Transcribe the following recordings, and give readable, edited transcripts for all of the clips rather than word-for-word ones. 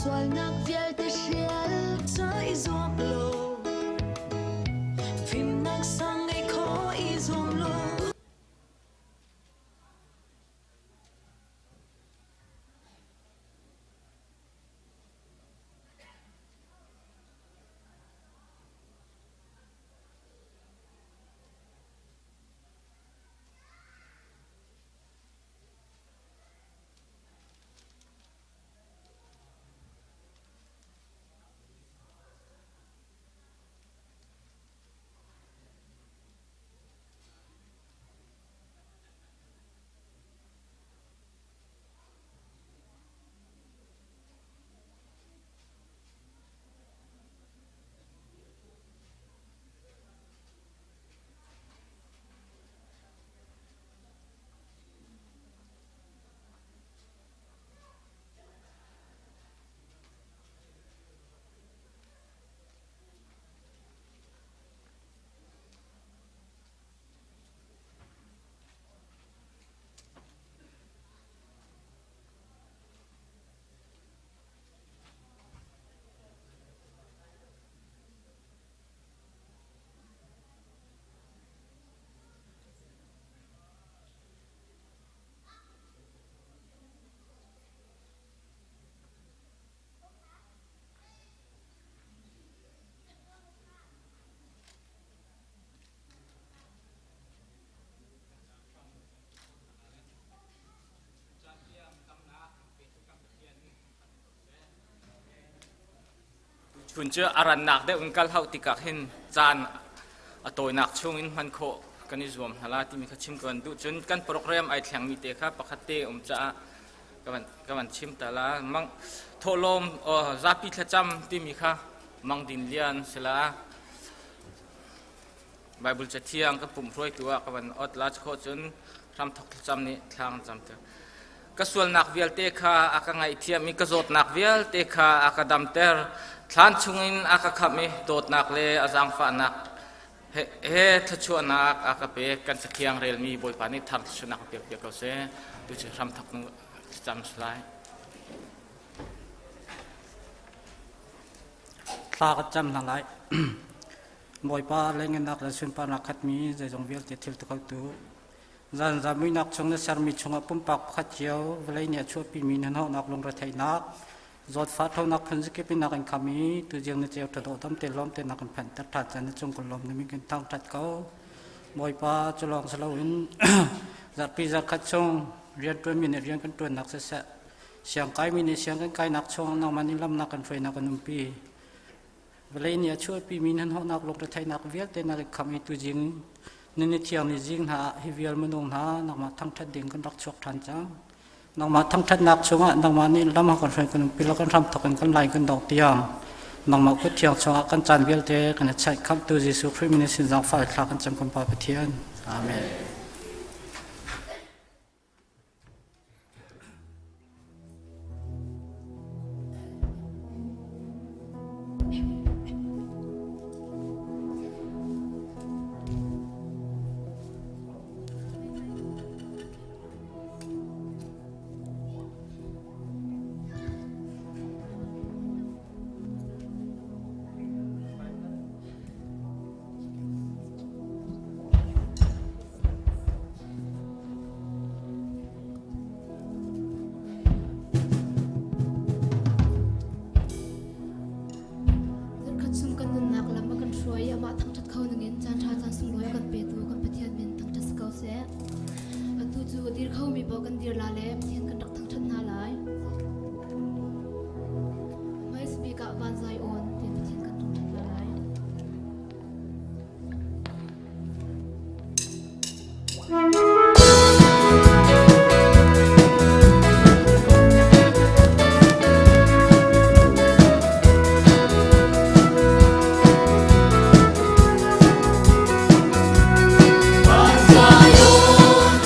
Sualnak vialte hrial ca i zuam law fimnak sang ngei kho i zuam law. Chun cu a rannak deuh in kal hau tikah hin caan a tawinak chung in hman khawh kan i zuam hna la timi kha chim kan duh. Cun kan program ai thlengmi te kha pakhat te um caah ka van chim ta la. Mang thawhlawm zapi thlacam timi kha Mang Din Lian sila Bible cathiang ka pumh hruaitu ah ka van ot la khawh cun hramthok thlacam nih thlang cam te. Ka sualnak vialte kha a ka ngaihthiam i ka zawtnak vialte kha a ka damter. Thlan chungin a ka khamh i dawtnak le a zaangfahnak he thluachuahnak a ka pek. Kan cathiang relmi Bawipa nih thar thluachuahnak a pek piak ko seh. Tu cu hramthok thlacam lai. Thla ka cam hna lai. Bawipa leingennak le sunparnak khatmi zeizong vialte thil ti khotu Zan zamuinak chung na sermi chungah pumpak pakhat cio vawlei nih a chuahpimi hnahnawhnak lungretheihnak zawtfah ṭhonak phun zakip in nak in kham i tuziang na ceu ṭha dawhdam te lawm te nak in phanhter ṭhan caan na cung kan lawm na min kan thangṭhat ko. Bawipa cu lawng si loin zarhpi zarkhat chung rianṭuanmi nih rian kan ṭuannak siseh siangkaimi nih siang kan kainak chung nangmah nih lamnak kan hruainak kan umpi. Vawlei nih a chuahpimi hnahnawhnak lungretheihnak vialte na rik kham i tuzing nan i thiang ni zing hna ah hi vial minung hna nangmah thangṭhat ding kan rak chuak ṭhan cang. Nangmah thangṭhatnak chungah nangmah nih lam kan hruai kan umpi lo kan hram thawk in kan lai kan dong tiang nangmah kut thiang chungah kan caan vialte kan i chaih khamhtu Jesuh Khrih min in sin zaangfah thla kan cam kan Pa Pathian. Amen. Zarkhat chung kan nunnak lam a kan hruai i amah thangṭhat kho ningin caan ṭha caan sunglawi a kan petu kan Pathian min thangṭhat si ko seh. Atu cu a dir khomi paoh kan dir la le Pathian kan rak thangṭhat hna lai. Hmaisa bik ah van zai awn tiah Pathian kan thangṭhat hna lai. Zion,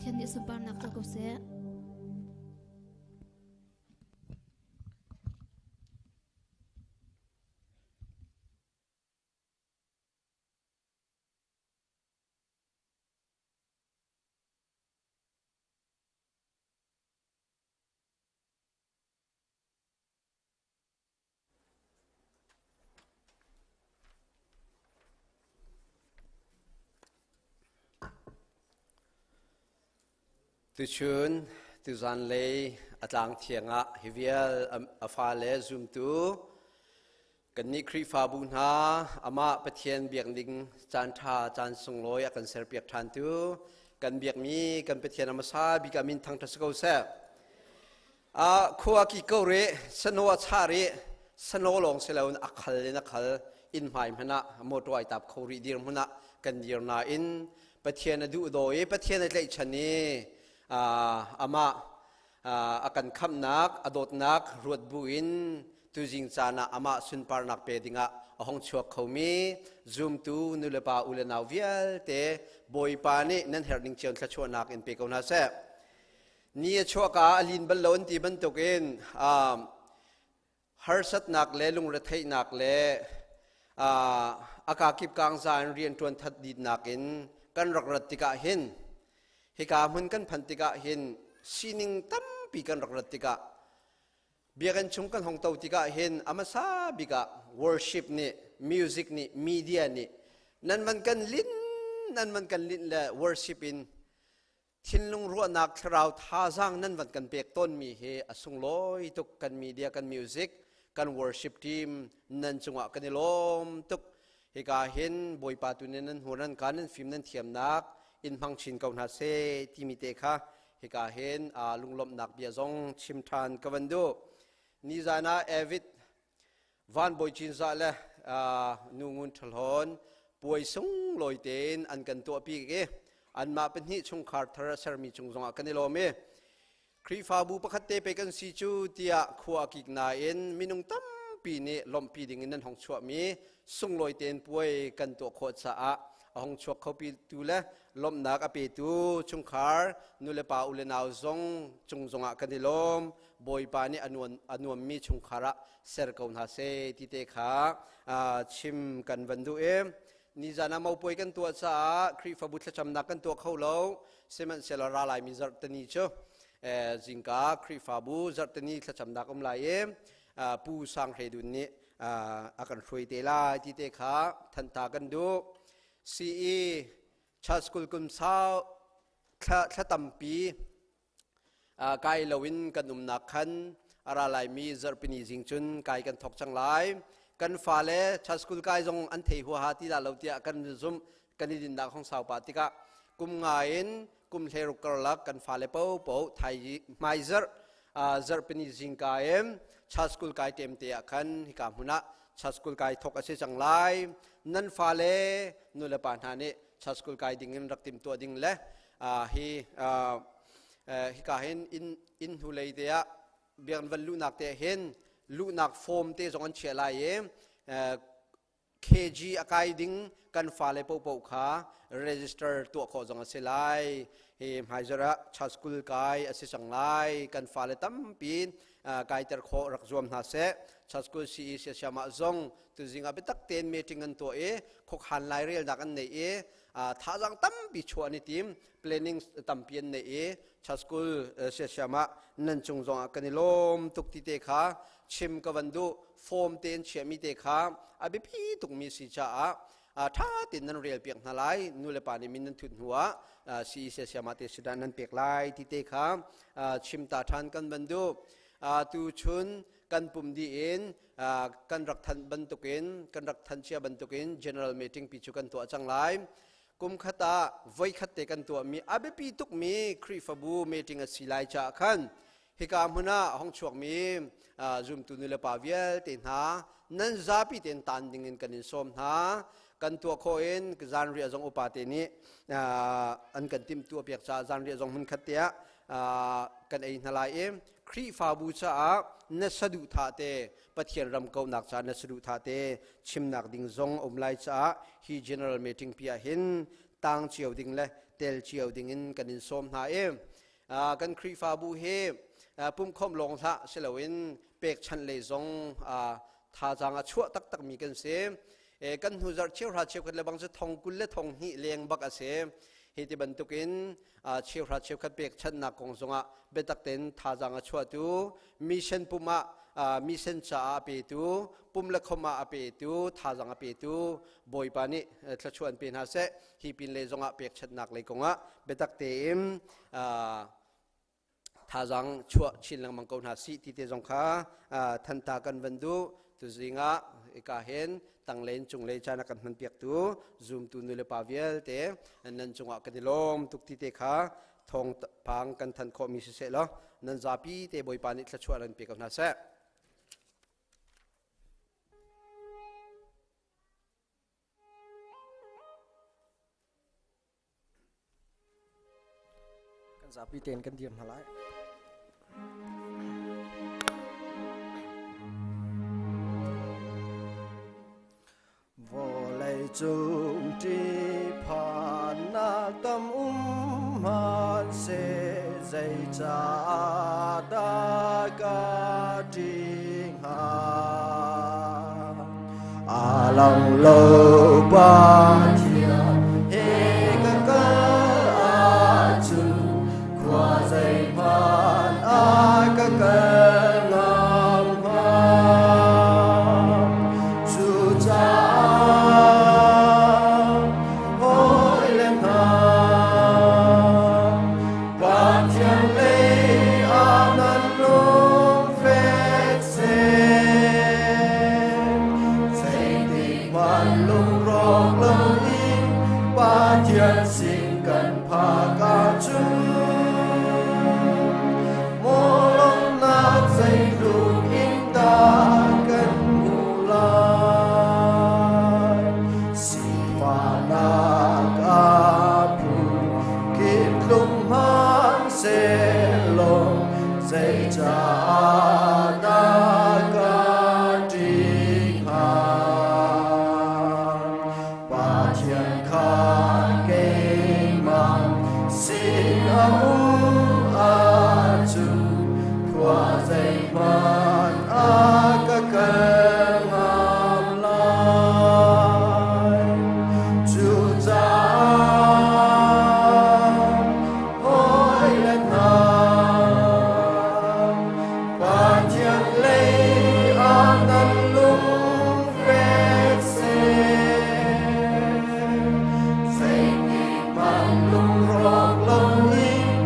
Pathian nih sunparnak co ko seh. Tuchun tuzanlei a tlang thiang ah hi vial a fale zumtu kannih Khrihfabu hna amah Pathian biak ding caan ṭha caan sunglawi a kan serpiak ṭhantu kan biakmi kan Pathian a hmasa bik ah min thangṭhat si ko seh. Khua ki ko rih, sano a chah rih, sano lawng si loin a khal in a khal, inn hmai hmanh ah motor ai tap kho rih dirhmun ah kan dir nain Pathian a duh daw i Pathian a tlaihchan i amah a kan khamhnak, a dawtnak ruat buin tuzing caan ah amah sunparnak pe dingah a hong chuak khomi zumtu nulepa u le nau vialte Bawipa nih nan herh ning cio thluachuahnak in pe ko hna seh. Ni a chuahka ah a lin bal lo an ti bantukin harsatnak le lungretheihnak le a kakip kangza in rianṭuan that ditnak in kan rak rat tikah hin hika hmun kan phanh tikah hin sining tampi kan rak rat tikah biakinn chung kan hong to tikah hin a hmasa bik ah worship nih music nih media nih nan van kan lin nan van kan linh le worship in Thinlung ruahnak thlarau thazaang nan van kan pek tawnmi hi a sunglawi tuk. Kan media, kan music, kan worship team nan cungah kan i lawm tuk. Hika hin Bawipa tu nih nan hmur nan ka nan fim nan thiamnak in hmang chin ko hna seh timi te kha hika hin lunglawmhnak bia zong chim ṭhan ka van duh. Nizan ah Evid Van Bawi Cinzah le Nu Ngun Ṭhahlawn puai sunglawi tein an kan tuahpi i anmah pahnih chungkhar thar a sermi cung zongah kan i lawm i Khrihfabu pakhat te pe kan si cu tiah khua a kik nain minung tampi nih lawmhpi ding in nan hong chuahmi sunglawi tein puai kan tuah khawh caah a hong chuak kho tu le lawmhnak a petu chungkhar nulepa u le nau zong cung zongah kan i lawm. Bawipa nih a nuammi chungkhar ah ser ko hna seh ti te kha chim kan van duh i nizan ah mopuai kan tuah caah Khrihfabu thlacamnak kan tuah kho lo. Sihmanhsehlaw ra laimi zarhteni cu zingka Khrihfabu zarhteni thlacamnak um lai i Pu Sang Hre Dun nih a kan hruai te lai ti te kha thanta kan duh. CE Church School kum sau thla tampi Kai loin kan umnak khan a ra laimi zarhpini zing cun kai kan thawk cang lai. Kan fale church school kai zong an thei huaha ti dah lo tiah kan zumh. Kan i dinnak hong sau pah tikah kum nga in kum hleiruk karlak kan fale paohpaoh thai hmaizarh zarhpini zingka in church school kai tem te ah khan hika hmun ah church school kai thawk a si cang lai. Nan fale nulepa hna nih church school kai ding in rak timtuah ding le hi hika hin inn hnulei te ah biakinn van luhnak te hin luhnak form te zong an chiah lai i KG a kai ding kan fale popo kha register tuah khawh zong a si lai. Hi hmaizarh ah child school kai a si cang lai. Kan fale tampi kaiter khawh rak zuam hna seh. Child school CE siasiam ah zong tuzing ah biatak tein meeting an tuah i khuakhan lairelnak an nei i thazaang tampi chuah an i tim. Planning tampi an nei i child school siasiam ah nan cung zong ah kan i lawm tuk ti te kha chim ka van duh. Form tein chiahmi te kha a biapi tukmi si caah ṭha tein nan rel piak hna lai. Nu le pa nih min nan thut hnu ah CE siasiam ah te sidah nan pek lai ti te kha chim ta ṭhan kan van duh. Tu chun kan pum dih in kan rak thanh bantukin kan rak thanh cia bantukin general meeting pi cu kan tuah cang lai. Kum khat ah voi khat te kan tuahmi a biapi tukmi Khrihfabu meeting a si lai caah khan hika hmun ah hong chuakmi zumtu nulepa vialte hna nan zapi tein tan ding in kan in sawm hna. Kan tuah khawh in zanriah zong upa te nih an kan timhtuah piak caah zanriah zong hmun khat te ah kan ei hna lai i Khrihfabu caah na saduhthah te Pathian ram kauhnak caah na saduhthah te chimnak ding zong um lai caah hi general meeting pi ah hin tang cio ding le tel cio dingin kan in sawm hna i kan Khrihfabu hi pumkhawm lawng hlah si loin pekchanh lei zong thazaang a chuah taktakmi kan si. Kan hnu zarh cheuhra cheukhat le bang cu thong 20 le thong 2 leng bak a si. Hi ti bantukin cheuhra cheukhat pekchanhnak kong zongah biatak tein thazaang a chuahtu mission pum ah mission caah a petu pum le khom ah a petu thazaang a petu Bawipa nih thluachuah an pe hna seh. Hi pin le zongah pekchanhnak lei kongah biatak tein thazaang chuah chin lengmang ko hna sih ti te zong kha thanta kan van duh. Tuzing ah ika hin tanglen cunglei caan a kan hman piaktu zumtu nu le pa vialte nan cungah kan i lawm tuk ti te kha thawngpang kan than khawhmi siseh law nan zapi te Bawipa nih thluachuah nan pe ko hna seh. Kan zapi tein kan dir hna lai. Vawlei cung ṭihphannak tam um hmanhseh zeicahdah ka ṭih hnga? A lang lo Pathian he ka kal ahcun khua zeihmanh a ka kal ngam hnga. Cucaah hawile hna, Pathian lei ah nan lung fek seh. Zeitik hmanh lungrawk loin Pathian sin kan phak ahcun maw lawmhnak zeitluk in dah kan hmuh lai. Sifahnak a phu kip tlung hmanhsehlaw zeicahdah ka ṭih hnga? Pathian kha keimah sin a um ahcun khua zeihmanh a ka kal ngam lai. Cucaah hawile hna, Pathian lei ah nan lung fek seh. Zeitik hmanh lungrawk loin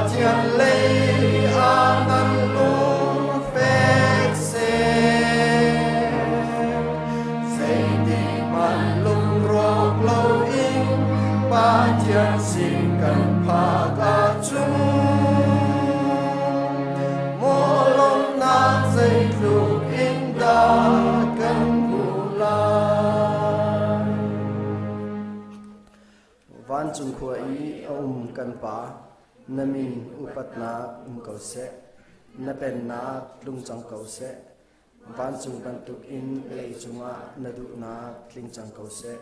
Pathian lei ah nan lung fek seh. Zeitik hmanh lungrawk loin Pathian sin kan phak ahcun maw lawmhnak zeitluk in dah kan hmuh lai. Vancung khua i a um kan Pa, na min upatnak um ko seh. Na pennak tlung cang ko seh. Vancung bantukin leicung ah na duhnak tling cang ko seh.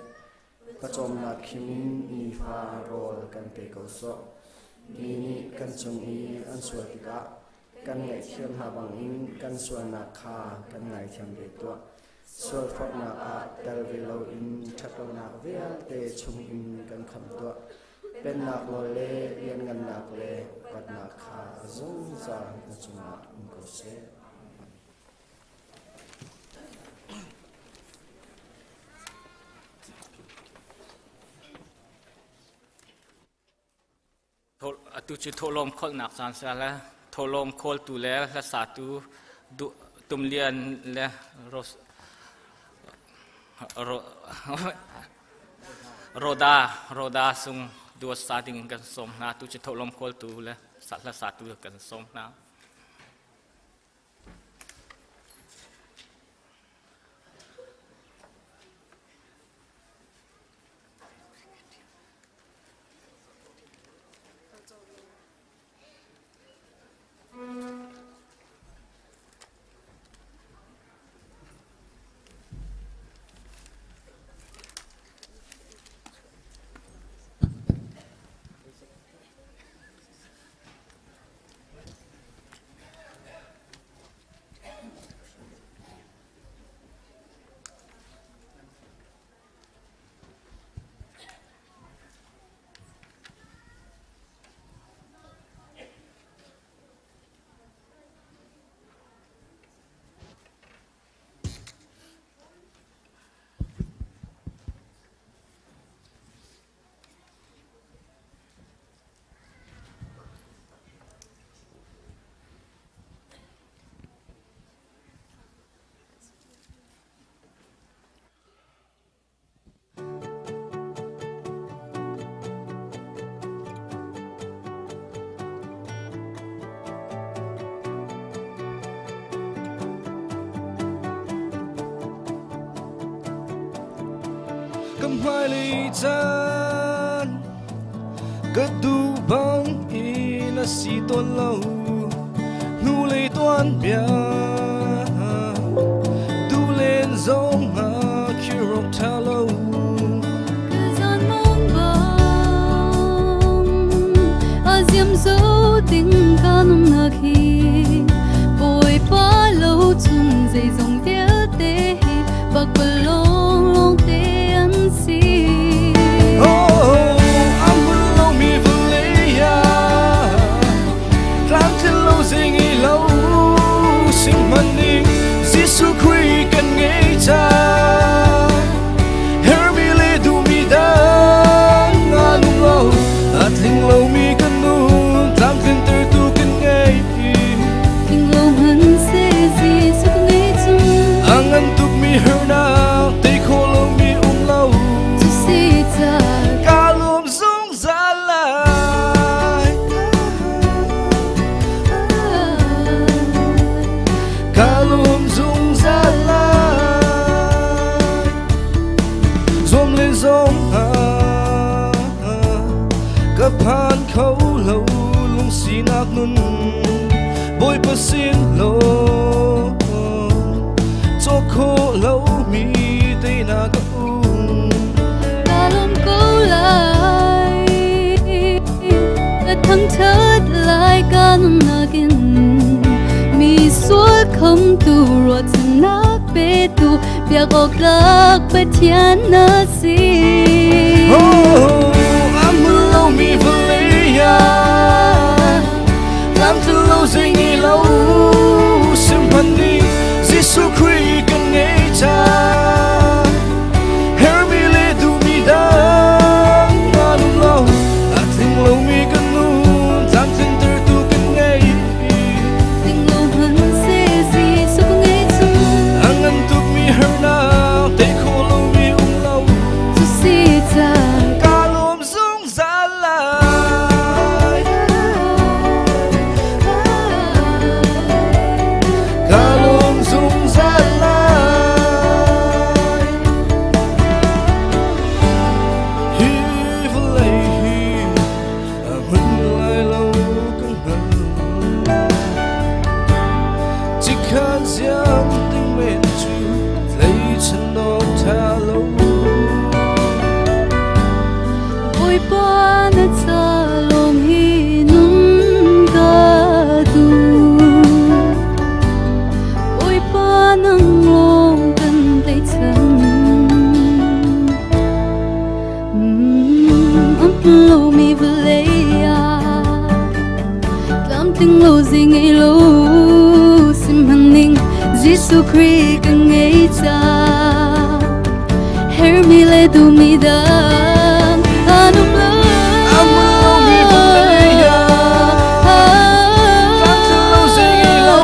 Pawcawmnak khim in nifa rawl kan pe ko sawh. Mi nih kan cung i an sual tikah kan ngaihthiam hna bangin kan sualnak kha kan ngaithiam ve tuah. Sualforhnak ah tel ve loin ṭhatlonak vialte chungin kan khamh tuah. Pennak nawl le lianngannak le upatnak kha a zungzal na cungah um ko seh. Atu cu thawhlawm kholhnak caan si le thawhlawm khawltu le hlasatu Tumlian le Roda Roda sung duat sa ding in kan sawm hna. Tu cu thawhlawm khawltu le hlasatu kan sawm hna. Ka hmailei caan ka duh bang in a si tawn lo hnulei tuan bia duhlen zong ah khirok ṭha lo. Zan mong bang a ziam zo ding kan nak hi Bawipa lo chung zeizong vialte hi pakpalawng lawng te an si. Oh, am lo mi vawlei ah tlamtlin lo zei ngei lo sihmanhning Jesuh Khrih kan ngei ca hermi le duhmi dang an um lo a tling lomi kan nun tlamtlintertu kan ngei. Tling lo hmanhseh Jesuh ka ngei cung. A ngan tukmi harnak tei khawh lomi um lo. Cu si caah Ka lawm zungzal lai. Ka lawm zungzal lai. Zuam le zong ah ka phan kho lo lungsinak nun Bawipa sin law cawk khawh lomi teinak ka um. Ka lawm ko lai. Ka thangṭhat lai ka nunnak in mi sual khamtu ruahchannak petu biak awk tlak Pathian na si. Oh, am lomi vawlei ah tlamtlin lo zei ngei lo sihmanhnih Jesuh Khrih kan ngei ca hermi le duhmi dang an um lo a tling lomi kan nun tlamtlinter. Tling lo zei ngei lo sihmanhning Jesuh Khrih ka ngei ca Hermi le duhmi dang an um lo. An um lomi vawlei ah tlamtling lo zei ngei lo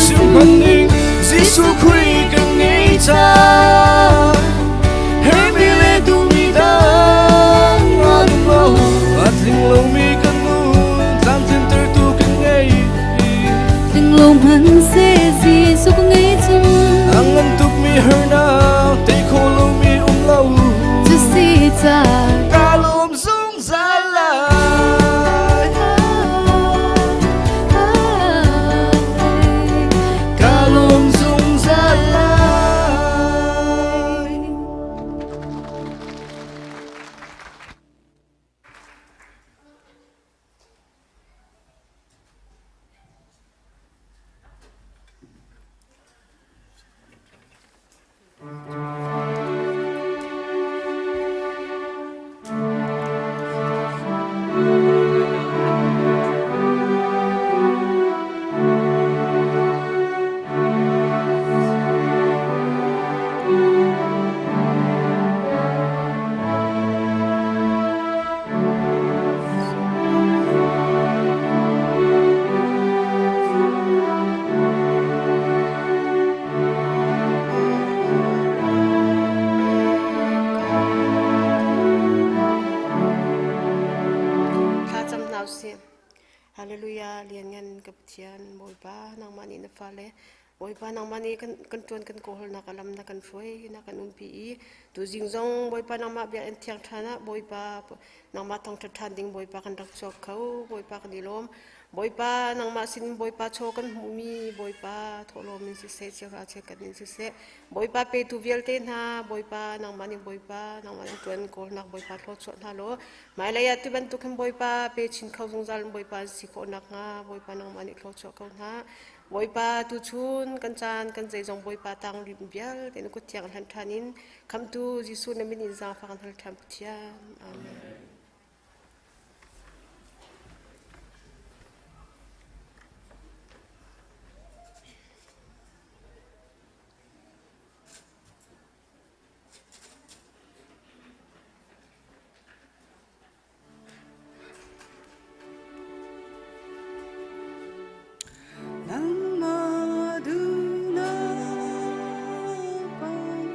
sihmanhning Jesuh Khrih kan ngei ca Hermi le duhmi dang an um lo. A tling lomi kan nun tlamtlintertu kan ngei. Tling lo hmanhseh Jesuh ka ngei cun. A ngan tukmi harnak tei kho lomi um lo. Cu si ca Ka lawm zungzal lai. Ka lawm zungzal lai. Thlacam hna usih. Hallelujah, lianngan ka Pathian, Bawipa, nangmah nih na fale Bawipa nangmah nih kan kan ṭuan kan kawlnak a lam na kan hruai na kan umpi i tuzing zong Bawipa nangmah biakinn thiang ṭhan ah Bawipa nangmah thangṭhat ṭhan ding Bawipa kan rak chuak kho Bawipa kan i lawm Bawipa nangmah sin Bawipa chaw kan hmuhmi Bawipa thawhlawm in siseh chiahra chiahkat in siseh Bawipa petu vialte hna Bawipa nangmah nih Bawipa nangmah nih ṭuan kawlnak Bawipa thluachuah hna law hmailei ah ti bantuk hin Bawipa pe chin kho zungzal in Bawipa an si khawh nakhnga Bawipa nangmah nih thluachuah ko hna Bawipa tuchun kan caan kan zeizong Bawipa tang rim vialte na kut thiang hlan ṭhan in khamtu Jesuh na min in zaangfak an hal ṭhan Pathian. Amen. Nangmah duhnak bang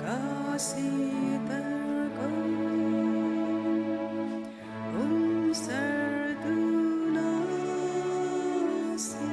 ka siter ko. Umsertu na si.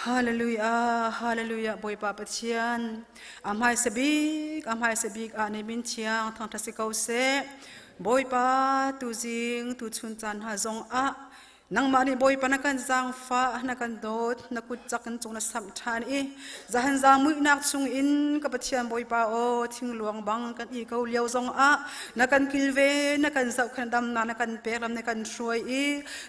Hallelujah, hallelujah, Bawipa Pathian. A hmaisa bik, a hmaisa bik ah na min thiang thangṭhat si ko seh. Bawipa, tuzing, tuchun caan hna zong ah nangmah nih Bawipa na kan zaangfah, na kan dawt, na kut cak in cung na samh ṭhan i zahan zaang muihnak chung in ka Pathian Bawipa aw thingluang bang kan i ko lio zong ah na kan kilven, na kan zohkhenh damnak na kan pek lam na kan hruai i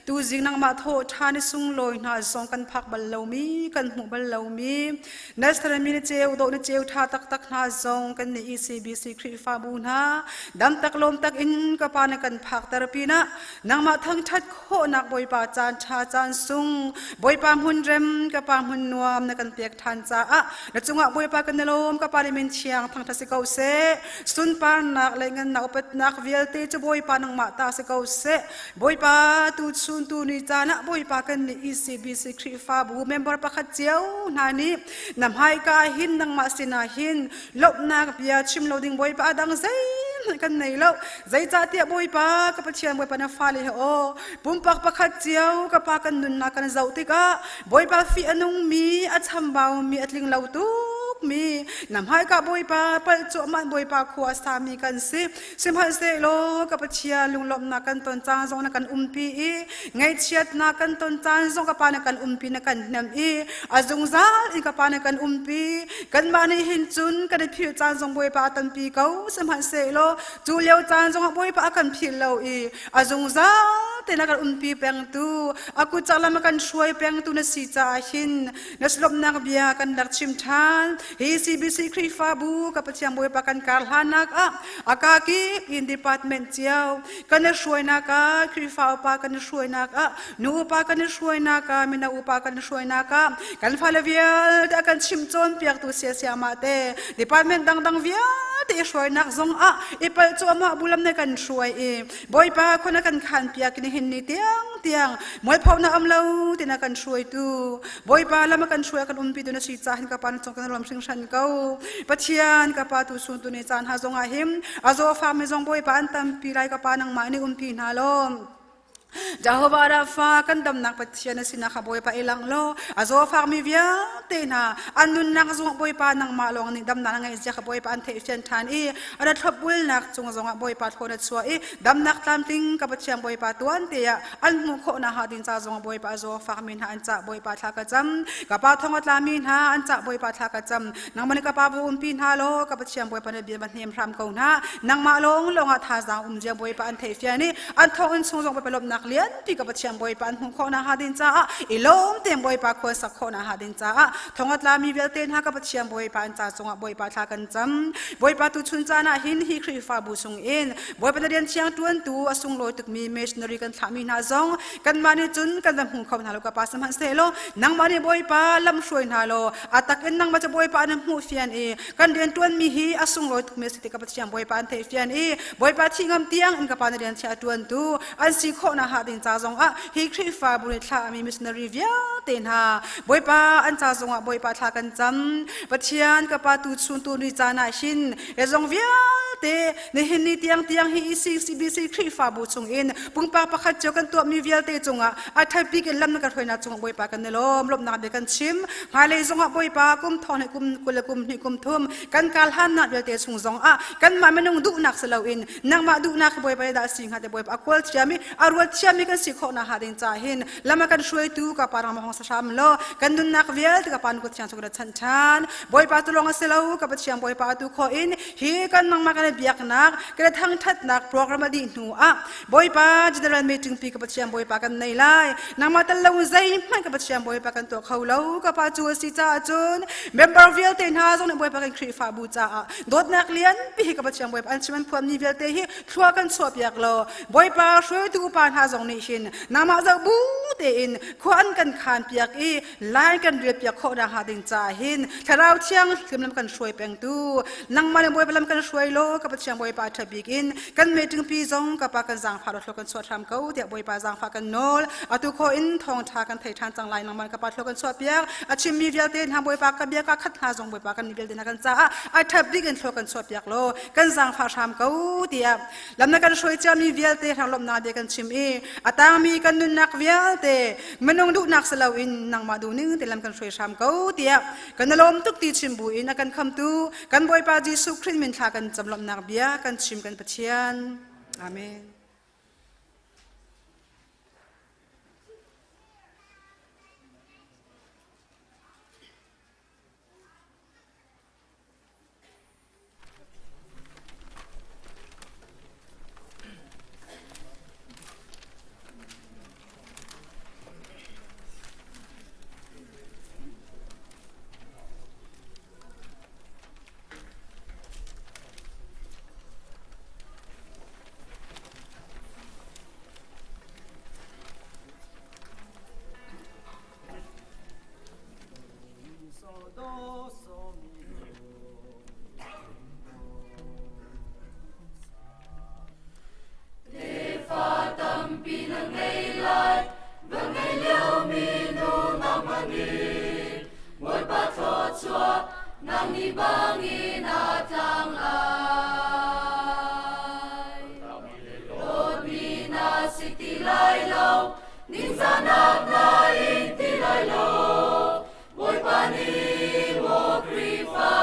Tuzing nangmah thawh ṭhan i sunglawi hna zong kan phak bal lomi, kan hmuh bal lomi, Nazareth mi na ceu dawh na ceu ṭha taktak hna zong kan nih ECBC Khrihfabu hna dam tak lawm tak in ka pa na kan phakter pinah nangmah thangṭhat khawhnak Bawipa caan ṭha caan sung Bawipa hmun rem ka pa hmun nuam na kan pek ṭhan caah na cungah Bawipa kan i lawm ka pa le min thiang thangṭhat si ko seh sunparnak le ngannak upatnak vialte cu Bawipa nangmah ta si ko seh Bawipa tuchun tu ni caan ah Bawipa kan nih ECBC Khrihfabu member pakhat cio hna nih na hmaika hin nangmah sinah hin lawmhnak bia chim lo ding Bawipa a dang zeihmanh kan nei lo zeicahtiah Bawipa ka Pathian Bawipa na fale he aw pumpak pakhat cio ka pa kan nunnak kan zoh tikah Bawipa fih a nungmi a chambaumi a tling lo tuk. tuk mi na hmaika Bawipa palh cuahmah Bawipa khua a sami kan si. Sihmanhsehlaw ka Pathian lunglawmhnak kan ton caan zong na kan umpi i ngaihchiatnak kan ton caan zong ka Pa na kan umpi na kan hnem i a zungzal in ka Pa na kan umpi. Kanmah nih hin cun kan i philh caan zong Bawipa a tampi ko. Sihmanhsehlaw cu lio caan zongah Bawipa a kan philh lo i a zungzal tein a kan umpi pengtu a kut lam a kan hruai pengtu na si caah hin na lawmhnak bia kan rak chim ṭhan. Hi CBC Khrihfabu ka Pathian Bawipa kan kar hlanak ah a kakip in department cio kan i hruainak ah, Khrihfa upa kan i hruainak ah, nu upa kan i hruainak ah, mino upa kan i hruainak ah, kan fale vialte a kan chim cawnpiaktu siasiamah te department dangdang vialte i hruainak zong ah i palh cuahmah bulam ne kan hruai i Bawipa khua na kan khan piak nihin ni tiang tiang mualpho na am lo tina kan hruaitu Bawipa lam a kan hruai kan umpi tu na si ca hin ka pa na cung kan lawm hringhran ko. Pathian ka pa tu sun tu ni caan ha zong ah him a zaw fa mi zong Bawipa an tampi lai ka pa nangmah nih umpi hna law Jehovah Rapha kan damnak Pathian na sinak kha Bawipa i lang law a zawfak mi vialte hna an nunnak zongah Bawipa nangmah lawng nih damnak na ngeih zia kha Bawipa an theih fian ṭhan i a ra thlopbulnak cung zongah Bawipa thawn a chuah i damnak tlamtling ka Pathian Bawipa tuan te ah an hmuh khawh nakhnga ding ca zongah Bawipa a zawfak mi hna an cah Bawipa thla ka cam. Ka pa thong a tlami hna an cah Bawipa thla ka cam. Nangmah nih ka pa va umpi hna law ka Pathian Bawipa na bia va hnem hram ko hna. Nangmah lawng lawng ah thazaang um zia Bawipa an theih fian i an thonginn chung zong Bawipa lawmhnak lianpi ka Pathian Bawipa an hmuh khawh nakhnga ding caah i lawm tein Bawipa khua sak khawh nakhnga ding caah thong a tlami vialte hna ka Pathian Bawipa an ca cungah Bawipa thla kan cam. Bawipa tu chun caan ah hin hi Khrihfabu chung in Bawipa na rian thiang ṭuantu a sunglawi tukmi missionary kan thlahmi hna zong kanmah nih cun kan va hmu kho hna lo ka pa. Sihmanhsehlaw nangmah nih Bawipa lam hruai hna law a tak in nangmah cu Bawipa na hmuh fian i kan rian ṭuanmi hi a sunglawi tukmi a si ti ka Pathian Bawipa an theih fian i Bawipa thih ngam tiang in ka pa na rian chia ṭuantu an si khawh nakhnga ding ca zongah hi Khrihfabu nih thlahmi missionary vialte hna Bawipa an ca zongah Bawipa thla kan cam. Pathian ka pa tu chun tu ni caan ah hin zong vialte nihin ni tiang tiang hi ECCBC Khrihfabu chung in pumpak pakhat cio kan tuahmi vialte cungah a ṭhatbik in lam na kan hruainak cungah Bawipa kan i lawm. Lawmhnak bia kan chim. Hmailei zongah Bawipa kum thong le kum 20 le kum hnih kum thum kan kal hannak vialte chung zongah kanmah minung duhnak si loin nangmah duhnak Bawipa dah si hnga te Bawipa a kawl thiam i a ruat thiam i kan si khawh nakhnga ding ca hin lam a kan hruaitu ka pa rang hong sa hram law kan nunnak vialte ka pa nu kut thiang chung na chanh ṭhan. Bawipa tu lawng a si lo ka Pathian Bawipa tu khawh in hi kan nangmah kan biaknak kan thangṭhatnak program a dih hnu ah Bawipa general meeting pi ka Pathian Bawipa kan nei lai. Nangmah tal lo zeihmanh ka Pathian Bawipa kan tuah kho lo ka pa. Cu a si caah cun member vialte hna zong nih Bawipa kan Khrihfabu caah dawtnak lianpi hi ka Pathian Bawipa an chim an phuan mi vialte hi thlua kan chuah piak law Bawipa hruaitu upa hna zong nih hin nangmah zoh bu tein khua an kan khan piak i lai kan rial piak khawh nakhnga ding caah hin Thlarau Thiang hlim lam kan hruai pengtu nangmah le Bawipa lam kan hruai law ka Pathian Bawipa ṭha bik in kan meeting pi zong ka pa kan zaangfah law thlua kan chuah hram ko tiah Bawipa zaangfah kan nawl. Atu khawh in thawngṭha kan thei ṭhan cang lai. Nangmah ka pa thlua kan chuah piak. A chimmi vialte hna Bawipa ka bia ka khat hna zong Bawipa kan mi vialte hna kan caah a ṭha bik in thlua kan chuah piak law kan zaangfah hram ko tiah lam na kan hruai ciami vialte hrang lawmhnak bia kan chim i a tangmi kan nunnak vialte minung duhnak si loin nangmah duhning te lam kan hruai hram ko tiah kan i lawm tuk ti chim bu in a kan khamtu kan Bawipa Jesuh Khrist min thla kan cam. Lawmhnak bia kan chim kan Pathian. Amen. Tefa tampi na ngei lai, va ngei liomi nu nangmah nih Bawipa thluachuah nang ni bangin a tlang lai. Dawtmi na si ti lai lo, ningzahnak na in ti lai lo, Bawipa nih maw Khrihfa.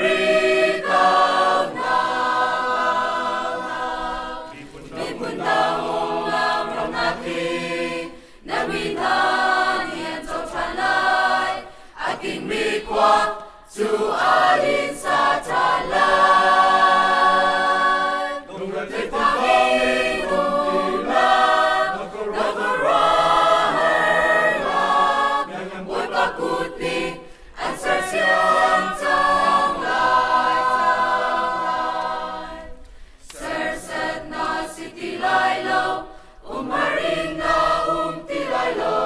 ramri kau hna. Miphun dang umnak ram hna khi na mi hna nih an co ṭhan lai. A kingmi khua cu a linsa ṭhan lai. Lungre thei um lai, na khuaruahhar lai. Bawipa kut nih an sersiam cang lai. Serhsat na si ti lai lo, umhar in na um ti lai lo.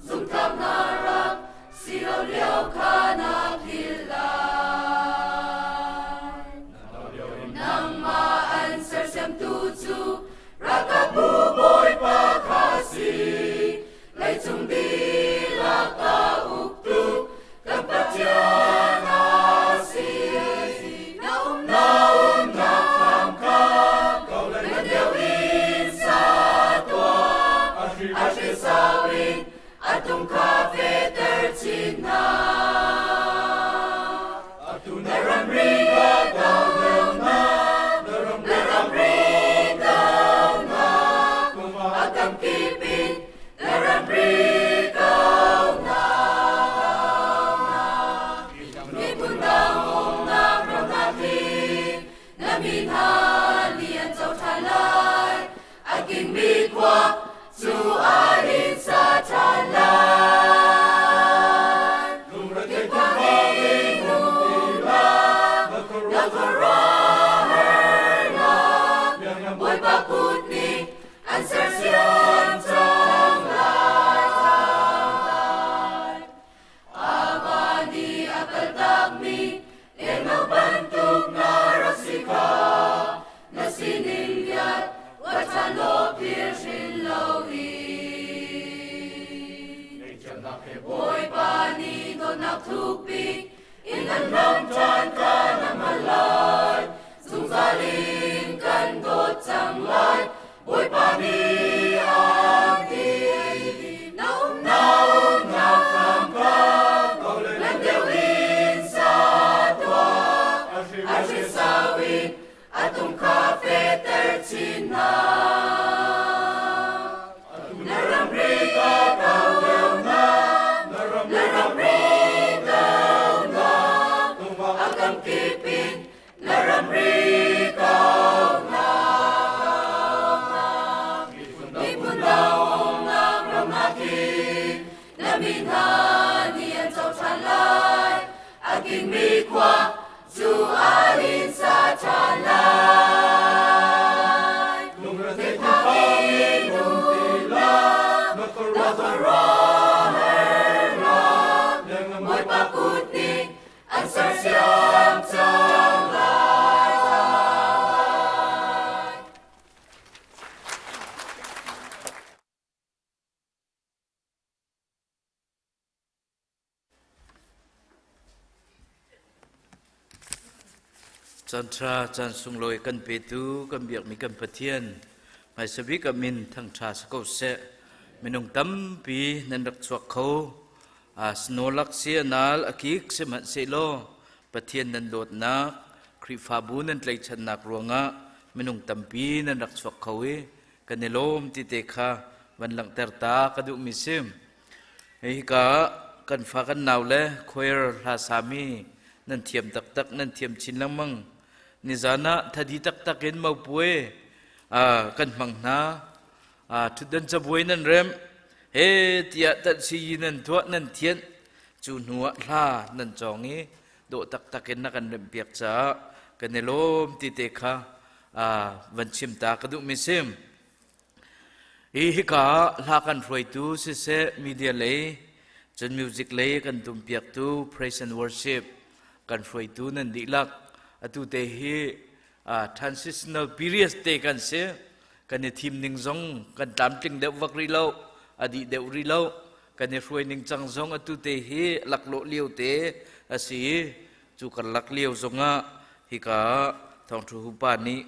Zumhtlak na rak si lo lio kha na philh lai. Nangmah an sersiamtu cu ralkapbu Bawipa kha a si. Leicung dihlak a uktu kan Pathian a si. Na umnak thlam kha na deu in sa tuah. A hrisau in a tung kha fehter chin hna. Na ramri ka kau deuh hna, na ramri kau hna, a kamkip in na ramri kau hna. Miphun dang umnak ram hna khi na mi hna nih an co ṭhan lai. A kingmi khua cu a linsa ṭhan lai. Lungre thei na khuaruahhar Bawipa kut nih an sersiam cang lai. A va nih a kaltakmi lengno bantuk na rak si kha na sining vial uat ṭhan law phil hrin loin. Bawipa nih dawtnak thukpi in an hlam ṭhan kha na hngalh lai. Zungzal in kan dawt cang lai. Bawipa nih a ti. Na umnak thlam kha ngan deuh in sa tuah. A hrisau in a tung kha fehter chin hna. Na ramri ka kau deuh hna. Na ramri kau hna. A kamkip in na ramri kau hna. Miphun dang umnak ram hna khi na mi hna nih an co ṭhan lai. A kingmi khua cu a linsa ṭhan lai. Lungre thei nunnak na khuaruahhar Bawipa kut nih an sersiam cang lai. Caan ṭha caan sunglawi kan petu kan biakmi kan Pathian hmaisa bik a min thangṭha si ko seh. Minung tampi nan rak chuak kho. Snow lak si a nal a kik sihmanhsehlaw Pathian nan dawtnak Khrihfabu nan tlaihchannak ruangah minung tampi nan rak chuak kho i kan i lawm ti te kha van langhter ta ka duhmi si. Hika kan fa kan nau le choir hla sami nan thiam taktak nan thiam chin lengmang. Nizan ah thadi taktak in mopue kan hmang hna. Thutdan cabuai nan rem he tiah tansi nan tuah nan thianh cu hnu ah hla nan cawng i dawh taktak in na kan remh piak caah kan i lawm ti te kha van chim ta ka duhmi sim. Hi hika ah hla kan hruaitu siseh media lei cun music lei kan tumpiaktu praise and worship kan hruaitu nan dihlak atu te hi transitional period te kan si kan i thim ning zong kan tlamtling deuh vak rih lo a dih deuh rih lo kan i hruai ning cang zong atu te hi laklawh lio te a si i cu karlak lio zongah hika thawngthu hupa nih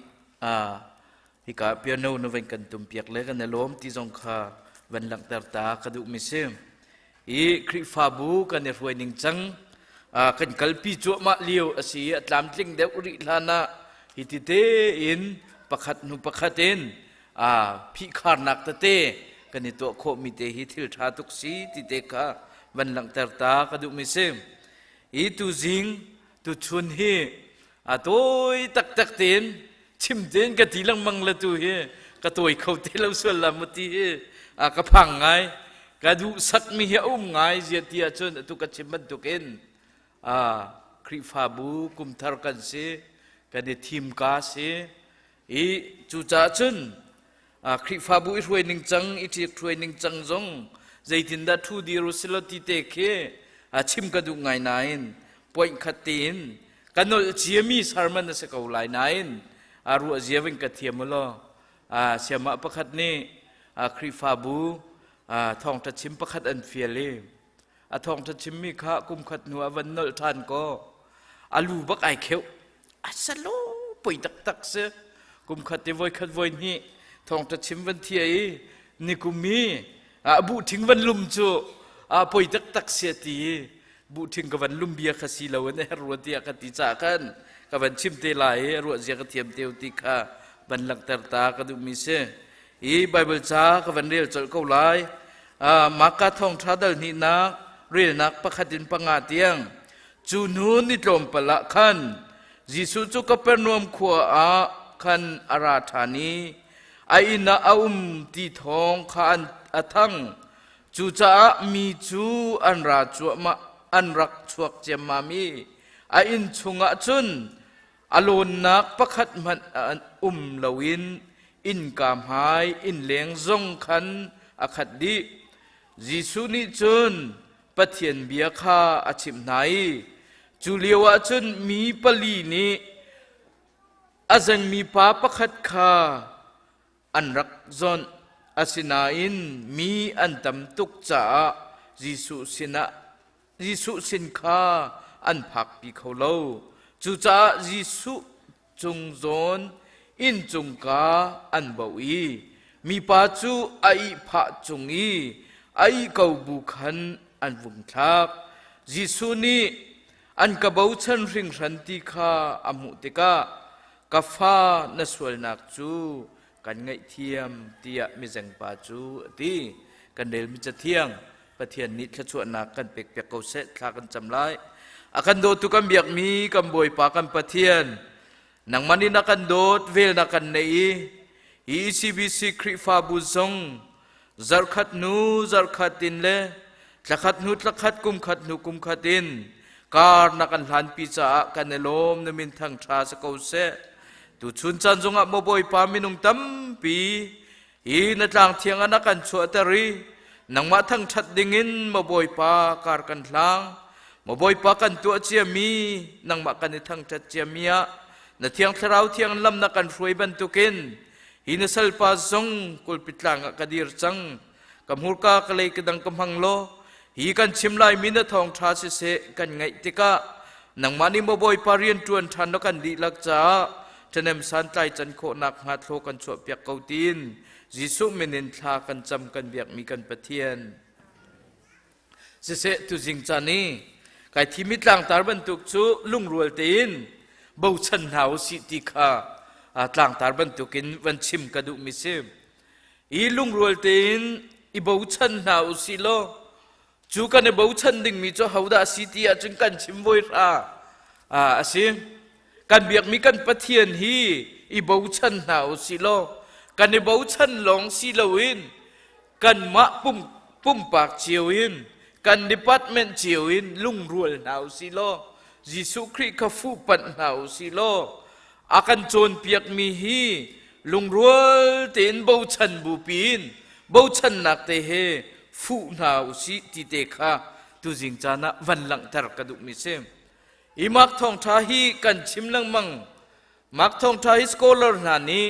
hika piano na van kan tumpiak le kan i lawm ti zong kha van langhter ta ka duhmi si. I Khrihfabu kan i hruai ning cang. Kan kalpi cuahmah lio a si i a tlamtling deuh rih hlan ah hi ti tein pakhat hnu pakhat in phihkharnak tete kan i tuah khawhmi te hi thil ṭha tuk si ti te kha van langhter ta ka duhmi si. Hi tuzing tuchun hi a tawi taktak tein chim tein ka ti lengmang le tu hi ka tawi kho te lo sual la mu ti hi ka phang ngai. Ka duh sakmi hi a um ngai zia ti ahcun atu ka chim bantukin Khrihfabu kumthar kan si, kan i thim ka si i cucaah cun Khrihfabu i hruai ning cang, i ṭik hruai ning cang zong zeitindah ṭhu dir u silo ti te khi chim ka duh ngai nain point khat tein ka nolh ciami sermon a si ko lai nain ruah zia vin ka thiam u law. Siamah pakhat nih Khrihfabu thawngṭha chim pakhat an fial i a thawngṭha chimmi kha kum khat hnu ah van nolh ṭhan kaw a lu bak ai kheuh. A salo poi taktak si. Kum khat te voi khat voi hnih thawngṭha chim van thia i nikum i a buh ṭhing van lum cu a poi taktak si a ti i buh ṭhing ka van lum bia kha si lo in a her rua tiah ka ti caah khan ka van chim te lai i ruah zia ka thiam teo ti kha van langhter ta ka duhmi si. I Bible ca ka van rel colh ko lai. Maka thawngṭha dal hnihnak relnak pakhat in panga tiang. Cu hnu ni tlawmpal ah khan Jesuh cu Kapernaum khua ah khan a ra ṭhan i a inn ah a um ti thawng kha a thang. Cucaah mi cu an ra cuahmah, an rak chuak ciammam i a inn chungah cun a lawnnak pakhat hmanh um loin innka hmai innleng zong khan a khat dih. Jesuh nih cun Pathian bia kha a chimh hna i cu lioah cun mi pali nih a zengmi pa pakhat kha an rak zawnh. Asinain mi an tam tuk caah Jesuh sinah Jesuh sin kha an phakpi kho lo. Cucaah Jesuh cung zawn inncung ka an boh i mipa cu a ihphah cung i a ih ko bu khan an vung thlak. Jesuh nih an ka bochan hringhran ti kha a hmuh tikah, "Ka fa, na sualnak cu kan ngaihthiam," tiah mizengpa cu a ti. Kan relmi Cathiang Pathian nih thluachuahnak kan pekpiak ko seh. Thla kan cam lai. A kan dawtu kan biakmi kan Bawipa kan Pathian, nangmah nih na kan dawt, vel na kan neih i hi ECBC Khrihfabu zong zarhkhat hnu zarhkhat in le thlakhat hnu thlakhat, kumkhat hnu kumkhat in kar na kan hlanpi caah kan i lawm. Na min thangṭha si ko seh. Tuchun caan zongah maw Bawipa, minung tampi hi na tlang thiang ah na kan chuahter i nangmah thangṭhat dingin maw Bawipa kar kan hlang. Maw Bawipa, kan tuah ciami, nangmah kan i thangṭhat ciami ah na Thiang Thlarau thiang lam na kan hruai bantukin hi na salpa zong kulpitlang ah ka dir cang. Ka hmurka ka lei ka dang ka hmang law hi kan chim laimi na thawngṭha siseh kan ngaih tikah nangmah nih maw Bawipa rian ṭuan ṭhan na kan dihlak caah ṭhahnem santlai can khawhnak hnga thlaw kan chuahpiak ko tiin Jesuh min in thla kan cam kan biakmi kan Pathian. Siseh, tuzing caan i kai thimi tlangtar bantuk cu lungrual tein bochan hna u sih ti kha tlangtar bantukin van chim ka duhmi si. I lungrual tein i bochan hna u sih law cu kan i bochan dingmi cu hodah si ti ahcun kan chim voi hra a si. Kan biakmi kan Pathian hi i bochan hna u sih law kan i bochan lawng si loin kanmah pumpak cio in, kan department cio in lungrual hna u sih law Jesuh Khrih kha fuhpanh hna u sih law a kan cawnpiakmi hi lungrual tein bochan bupi in bochannak te he fuh hna u sih ti te kha tuzing caan ah van langhter ka duhmi si. Hi Mark thawngṭha hi kan chim lengmang. Mark thawngṭha hi scholar hna nih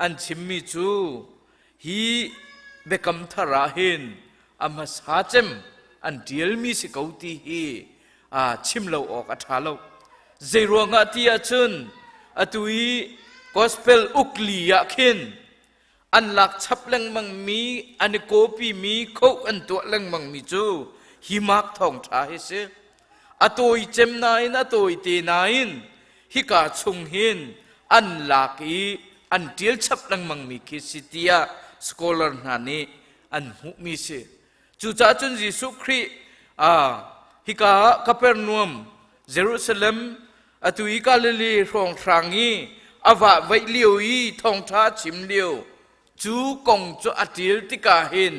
an chimmi cu hi biakam thar ah hin a hmasa cem an ṭialmi si ko ti hi chim lo awk a ṭha lo. Zeiruangah ti ahcun atu i gospel ukli ah khin an lak chap lengmang mi, an i copy mi, khoh an tuah lengmang mi cu hi Mark thawngṭha hi si. A tawi cem nain a tawi te nain hika chung hin an lak i an ṭial chap lengmangmi khi si tiah scholar hna nih an hmuhmi si. Cucaah cun Jesuh Khrih hika ah Kapernaum, Jerusalem, atu i Galilee hrawnghrang i a vahvaih lio i thawngṭha a chim lio cu kong cu a ṭial tikah hin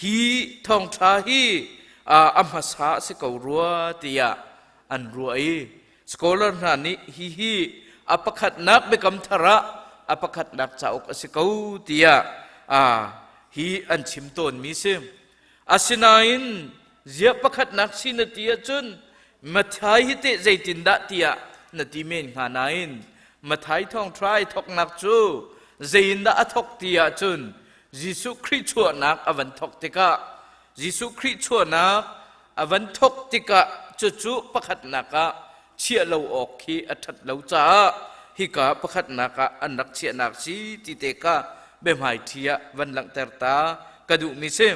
hi thawngṭha hi a hmasa a si ko rua tiah an ruah i scholar hna nih hihi a pakhatnak biakam thar ah a pakhatnak cauk a si ko tiah hi an chim tawnmi si. Asinain ziah pakhatnak si na ti ahcun Matthai hi teh zeitindah tiah na ti men hnga nain Matthai thawngṭha ai thawknak cu zeiindah a thawk ti ahcun Jesuh Khrih chuahnak a van thawk tikah Jesuh Khrih chuahnak a van thawk tikah cucu pakhatnak ah chiah lo awk khi a ṭhat lo caah hika pakhatnak ah an rak chiahnak si ti te kha biahmaiṭhi ah van langhter ta ka duhmi si.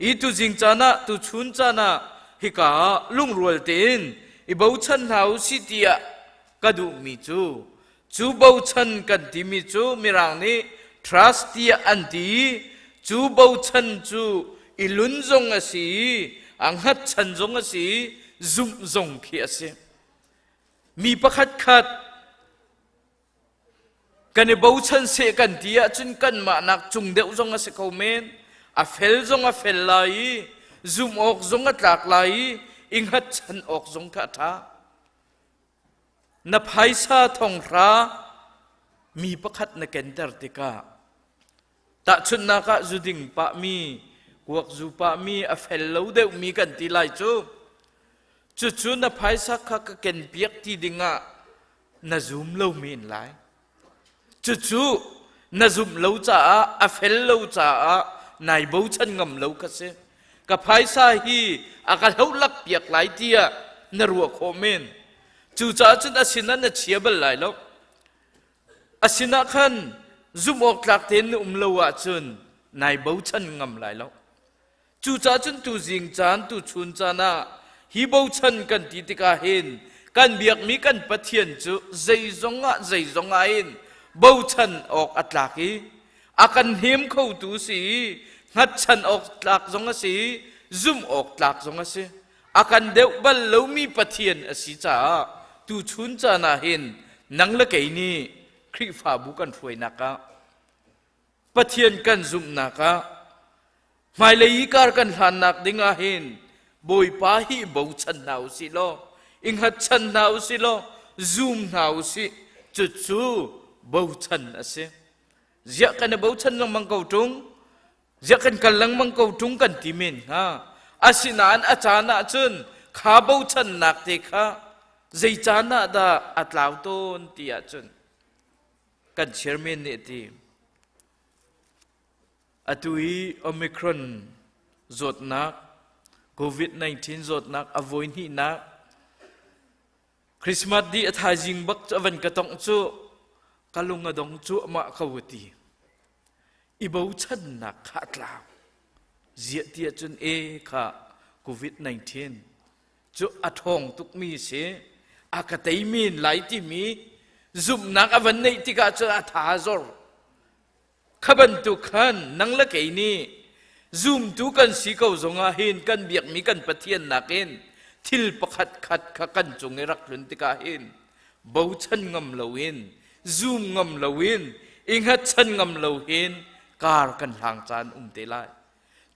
I tuzing caan ah tuchun caan ah hika ah lungrual tein i bochan hna u si tiah ka duhmi cu cu bochan kan timi cu Mirang nih trust tiah an ti i cu bochan cu i lun zong a si i a hngatchan zong a si i zumh zong khi a si. Mi pakhat khat kan i bochan seh kan ti ahcun kanmah nak cung deuh zong a si kho men. A fel zong a fel lai i zumh awk zong a tlak lai i i hngatchan awk zong kha a ṭha. Na phaisa thonghra mi pakhat na kenter tikah tahchunhnak ah zuding pahmi, kuak zu pahmi, a fel lo deuhmi kan ti lai cu. Cucu na phaisa kha ka kenpiak ti dingah na zum lo men lai. Cucu na zumh lo caah a fel lo caah nai bochan ngam lo kha si. Ka phaisa hi a ka hlohlak piak lai tiah na ruah khawh men. Cucaah cun a sinah na chia bal lai lo. A sinah khan zumh awk tlak tein na um lo ahcun nai bochan ngam lai lo. Cucaah cun tuzing caan, tuchun caan ah hi bochan kan ti tikah hin kan biakmi kan Pathian cu zeizong ah zeizong ah hin bochan awk a tlak i a kan hnem khotu si i hngatchan awk tlak zong a si i zumh awk tlak zong a si. A kan deuh bal lomi Pathian a si caah tuchun caan ah hin nang le kei nih Khrihfabu kan hruainak ah Pathian kan zumhnak ah hmailei i kar kan hlannak ding ah hin Bawipa hi bochan hna u sih law i hngatchan hna u sih law zum hna u sih cucu bochan a si. Ziah kan i bochan lengmang ko ṭung ziah kan kal lengmang ko ṭung kan ti men hnga asinain a caan ah cun kha bochannak te kha zei caan ah dah a tlau tawn ti ahcun kan chairman nih a ti. Atu i Omicron zawtnak, COVID-19 zawtnak a voi hnihnak, Christmas dih a thaizing bak cu a van ka tongh cu ka lung a dong cu amah ko a ti. I bochannak kha a tlau. Ziah ti ahcun e kha COVID-19 cu a ṭhawng tukmi a si a ka tei men lai timi zumhnak a van neih tikah cun a tha a zor kha bantuk khan nang le kei nih zumtu kan si ko zongah hin kan biakmi kan Pathian nakin thil pakhat khat kha kan cung i rak tlun tikah hin bochan ngam loin zum ngam loin i hngatchan ngam lo hin kar kan hlang caan um te lai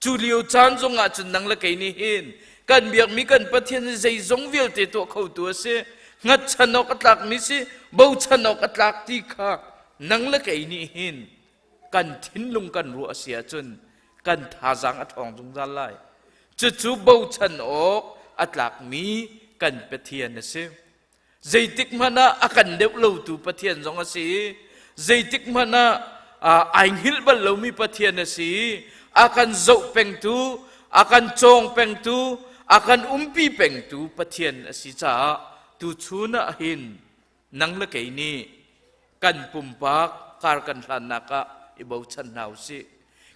Cu lio caan zongah cun nang le kei nih hin kan biakmi kan Pathian hi zeizong vialte tuah khotu a si. Hngatchan awk a tlakmi si, bochan awk a tlak ti kha nang le kei nih hin kan thinlung kan ruah a si ahcun kan thazaang a ṭhawng zungzal lai. Cucu bochan awk a tlakmi kan Pathian a si. Zeitik hmanh ah a kan deuh lotu Pathian zong a si i zeitik hmanh ah ai hngilh bal lomi Pathian a si i a kan zoh pengtu, a kan cawng pengtu, a kan umpi pengtu Pathian a si caah tuchun ah hin nang le kei nih kan pumpak kar kan hlannak ah i bochan hna u sih.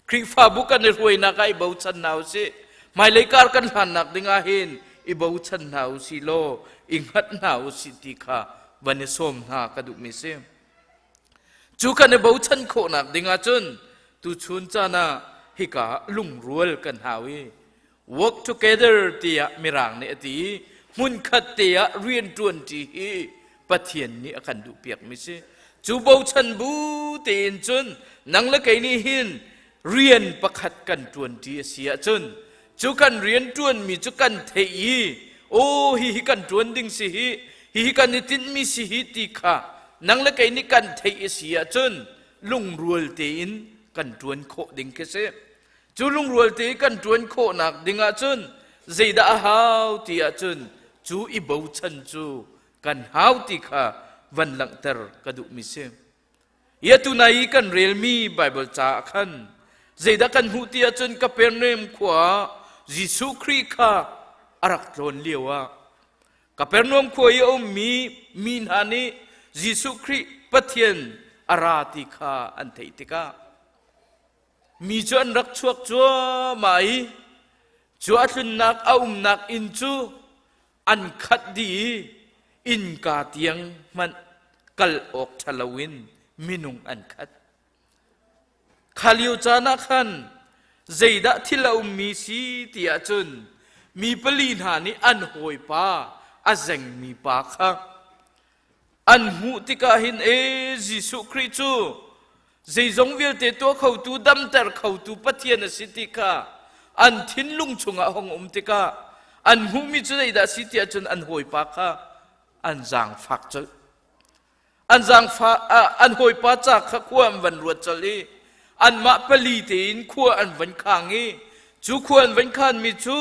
Khrihfabu kan i hruainak ah i bochan hna u sih. Hmailei kar kan hlannak ding ah hin i bochan hna u si law i hngat hna u si ti kha van i sawm hna ka duhmi si. Cu kan i bochan khawhnak ding ahcun tuchun caan ah hika lungrual kan hau i work together tiah mirang nih a ti i hmunkhat te ah rianṭuan ṭi hi Pathian nih a kan duhpiakmi si. Cu bochan bu tein cun nang le kei nih hin rian pakhat kan ṭuanṭi a si ahcun cu kan rian ṭuanmi cu kan theih i aw hihi kan ṭuan ding si hi hihi kan i tinhmi si hi ti kha nang le kei nih kan theih a si ahcun lungrual tein kan ṭuan khawh ding khi si. Cu lungrual te kan ṭuan khawhnak ding ahcun zeidah a hau ti ahcun cu i bochan cu kan hau ti kha van langhter ka duhmi si. Hi atu nai i kan relmi Baibal ca ah khan zeidah kan hmuh ti ahcun Kapernaum khua ah Jesuh Khrih kha a rak tlawn lio ah Kapernaum khua i a ummi mi hna nih Jesuh Khrih Pathian a ra ti kha an theih tikah mi cu an rak chuak cuahmah i cu a tlunnak a umnak inn cu an khat dih i innka tiang hmanh kal awk ṭha loin minung an khat. Kha lio caan ah khan zeidah thil a ummi si ti ahcun mi pali hna nih an hawipa a zengmi pa kha an hmuh tikah hin e Jesuh Khrih cu zeizong vialte tuah khotu damter khotu Pathian a si ti kha an thinlung chungah hong um tikah an hmuhmi cu zeidah si ti ahcun an hawipa kha an zaangfak colh an zaangfa an hawipa ca kha khua an van ruat colh i anmah pali tein khua an van khang i cu khua an van khanmi cu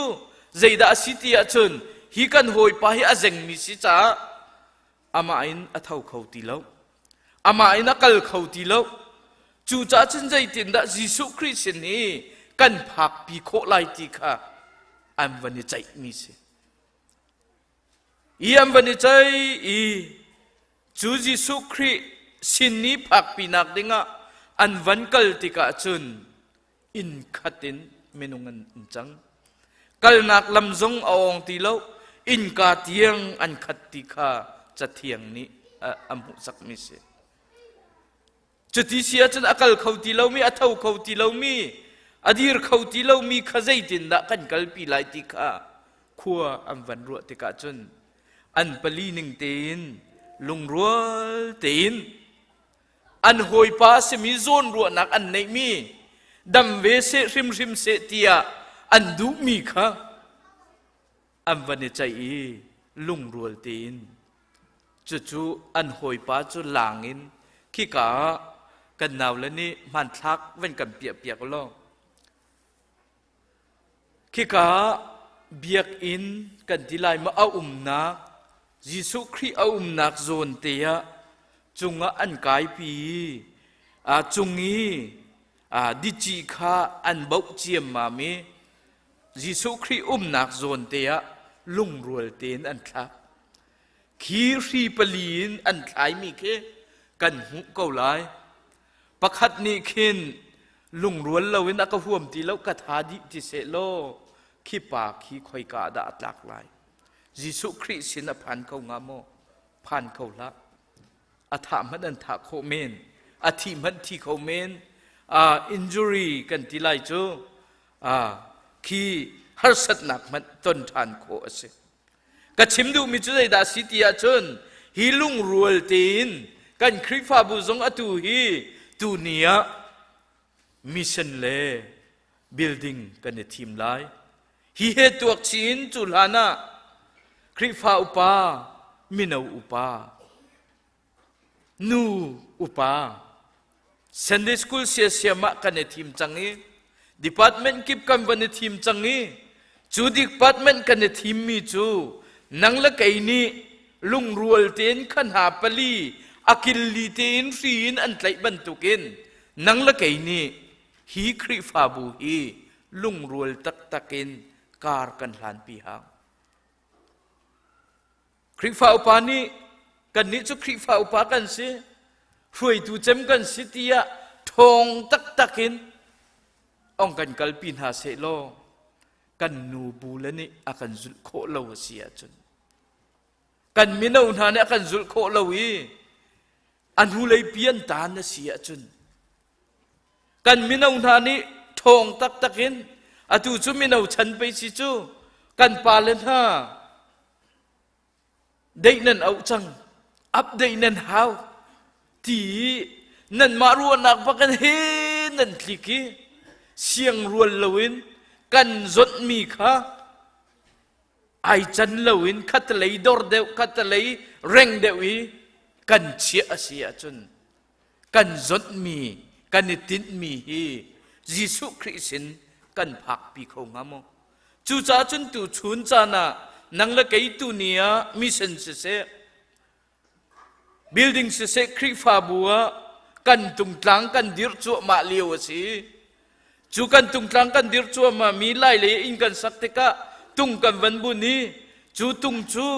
zeidah a si ti ahcun hi kan hawipa hi a zengmi si caah amah in a tho kho ti lo amah in a kal kho ti lo cucaah cun zeitindah Jesuh Khrih sin hi kan phakpi khawh lai ti kha an van i ceihmi si i an van i ceih i cu Jesuh Khrih sin i phakpinak dingah an van kal tikah cun inn khat in minung an cang kalnak lam zong a awng ti lo innka tiang an khat ti kha cathiang nih a hmuhsakmi si cuti si ahcun a kal kho ti lomi a tho kho ti lomi a dir kho ti lomi kha zeitindah kan kalpi lai ti kha khua an van ruah tikah cun an pali ning tein lungrual tein an hawipa a simi zawnruahnak an neihmi dam ve seh hrimhrim seh tiah an duhmi kha an van i ceih i lungrual tein cucu an hawipa cu laang in khika ah kan naule nih hmanthlak van kan piahpiak law Khika ah biakinn kan ti lai maw a umnak Jesuh Khrih a umnak zawn te ah cungah an kaipi i a cung i dici kha an boh ciammam i Jesuh Khrih umnak zawn te ah lungrual tein an thlak. Khi hri pali in an thlaimi khi kan hmuh ko lai. Pakhat nih khin lungrual loin a ka huam ti lo ka tha dih ti seh law khi pa khi khoika ah dah a tlak lai Jesuh Khrih sin a phan kho hnga maw phan kho hlah a thah hmanh an thah khawh men a thih hmanh thi kho men injury kan ti lai cu khi harsatnak hmanh ton ṭhan khawh a si Ka chim duhmi cu zeidah a si ti ahcun hi lungrual tein kan Khrihfabu zong atu hi tuni ah mission le building kan i thim lai. Hi he tuak chih in cu hlan ah Khrihfa upa, mino upa, nu upa, Sunday school siasiam ah kan i thim cang i department kip kan van i thim cang i cu department kan i thimmi cu nang le kei nih lungrual tein khan ha pali a killi tein hri in an tlaih bantukin nang le kei nih hi Khrihfabu hi lungrual taktak in kar kan hlanpi hang. Khrihfa upa nih kannih cu Khrihfa upa kan si, hruaitu cem kan si tiah ṭhawng taktak in ong kan kalpi hna seh law. Kan nu bu le nih a kan zulh khawh lo a si ahcun kan mino hna nih a kan zulh khawh lo i a hnulei pian taan a si ahcun kan mino hna nih ṭhawng taktak in atu cu mino chan pei si cu kan pale hna deih nan auh cang update nan hau ti i nanmah ruahnak bak in he nan tlik i siang rual loin kan zonhmi kha ai can loin khatalei dor deuh khatalei reng deuh i kan chiah a si ahcun kan zonhmi kan i tinhmi hi Jesuh Khrih sin kan phakpi kho hnga maw? Cucaah cun tu chun caan ah nang le kei tu ni ah mission siseh building siseh Khrihfabu ah kan tungtlang kan dirh cuahmah lio a si. Cu kan tungtlang kan dirh cuahmah mi lai lei inn kan sak tikah tung kan van bun i cu tung cu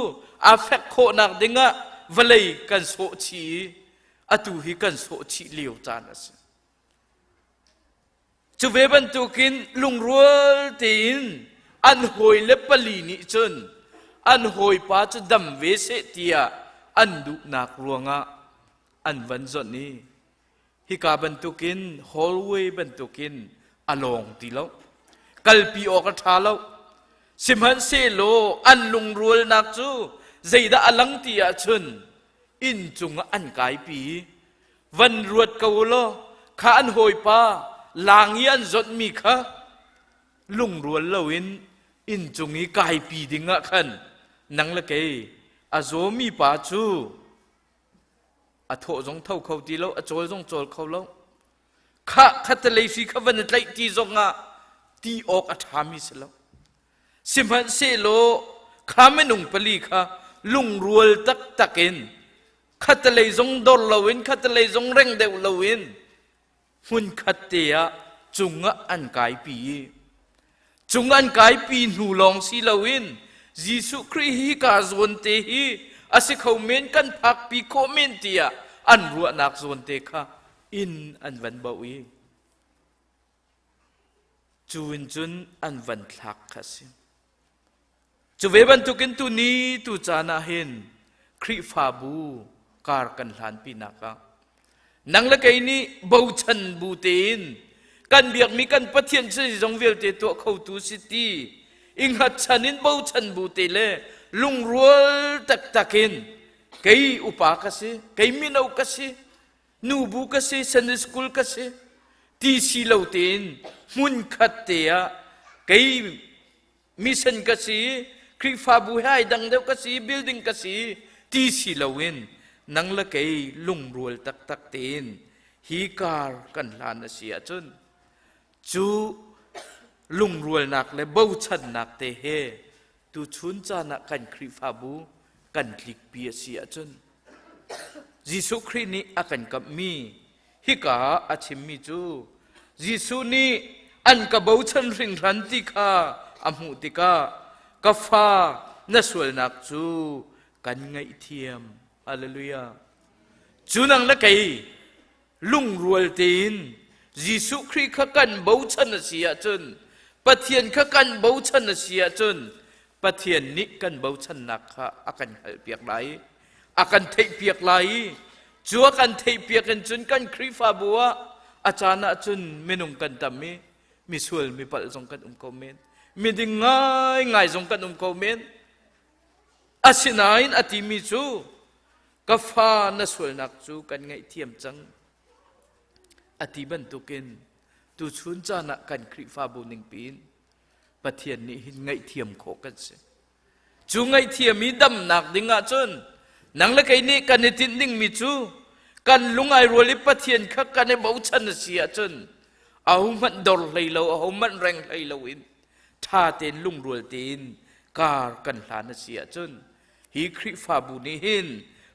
a fek khawhnak dingah vawlei kan sawh chih i atu hi kan sawh chih lio caan a si. Cu ve bantukin lungrual tein an hawile pali nih cun an hawipa cu dam ve seh tiah an duhnak ruangah an van zonh i hika bantukin hallway bantukin a lawng ti lo kalpi awk a ṭha lo sihmanhsehlaw an lungrualnak cu zeidah a lang ti ahcun inn cungah an kaipi i van ruat ko u law kha an hawipa lang i an zonhmi kha lungrual loin inn cung i kaipi ding ah khan nang le kei a zawmi pa cu a thawh zong tho kho ti lo a cawl zong cawl kho lo kha khatalei hri kha van i tlaih ti zong ah ti awk a ṭhami si lo sihmanhsehlaw kha minung pali kha lungrual taktak in khatalei zong dor loin khatalei zong reng deuh loin hmunkhat te ah cungah an kaipi i cung an kaipi hnu lawng si loin Jesuh Khrih hi ka zawn te hi a si kho men kan phakpi khawh men tiah an ruahnak zawn te kha inn an van bauh i cu in cun an van thlak kha a si. Cu ve bantukin tuni tu caan ah hin Khrihfabu kar kan hlanpinak ah nang le kei nih bochan bu tein kan biakmi kan Pathian zeizong vialte tuah khotu si ti i hngatchan in bochan bu te le lungrual taktak in kei upa ka si kei mino ka si nubu ka si Sunday school ka si ti si lo tein hmunkhat te ah kei mission ka si Khrihfabu he ai dang deuh ka si building ka si ti si loin nang le kei lungrual taktak tein hi kar kan hlan a si ahcun cu lungrualnak le bochannak te he tuchun caan ah kan Khrihfabu kan tlikpi a si ahcun Jesuh Khrih nih a kan kamhmi hika ah a chimmi cu Jesuh nih an ka bochan hringhran ti kha a hmuh tikah ka fa na sualnak cu kan ngaihthiam hallelujah cu nang le kei lungrual tein Jesuh Khrih kha kan bochan a si ahcun Pathian kha kan bochan a si ahcun Pathian nih kan bochannak kha a kan hngalhpiak lai a kan theihpiak lai i cu a kan theihpiak in cun kan Khrihfabu ah a caan ah cun minung kan tam i misual mipalh zong kan um ko men miding ngaingai zong kan um ko men asinain a timi cu ka fa na sualnak cu kan ngaihthiam cang a ti bantukin tuchun caan ah kan Khrihfabu ning piin Pathian nih hin ngaihthiam khawh kan si Cu ngaihthiam i damnak ding ahcun nang le kei nih kan i tinh dingmi cu kan lung ai rual i Pathian kha kan i bochan a si ahcun ahohmanh dor hlei lo ahohmanh reng hlei loin ṭha tein lungrual tein kar kan hlan a si ahcun hi Khrihfabu nih hin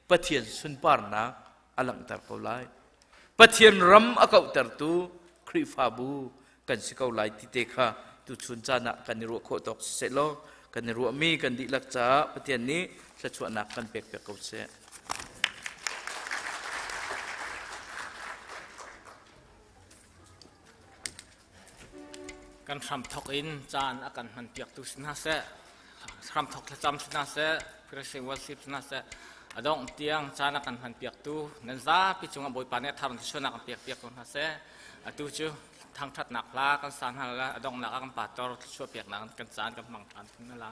Pathian sunparnak a langhter ko lai. Pathian ram a kauhtertu Khrihfabu kan si ko lai ti te kha tuchun caan ah kan i ruah khawh tawk siseh law kan i ruahmi kan dihlak caah Pathian nih thluachuahnak kan pek piak ko seh. Kan Kan hramthok in caan a kan hmanpiaktu si hna seh, hramthok thlacam si hna seh, Christian worship si hna seh, a dongh tiang caan a kan hmanpiaktu nan zapi cungah Bawipa nih a thar in thluachuahnak kan pekpiak ko hna seh. Atu cu thangṭhatnak hla kan sa hna la, a donghnak ah kan pastor thluachuah peknak kan caan kan hmang ṭhan hna la.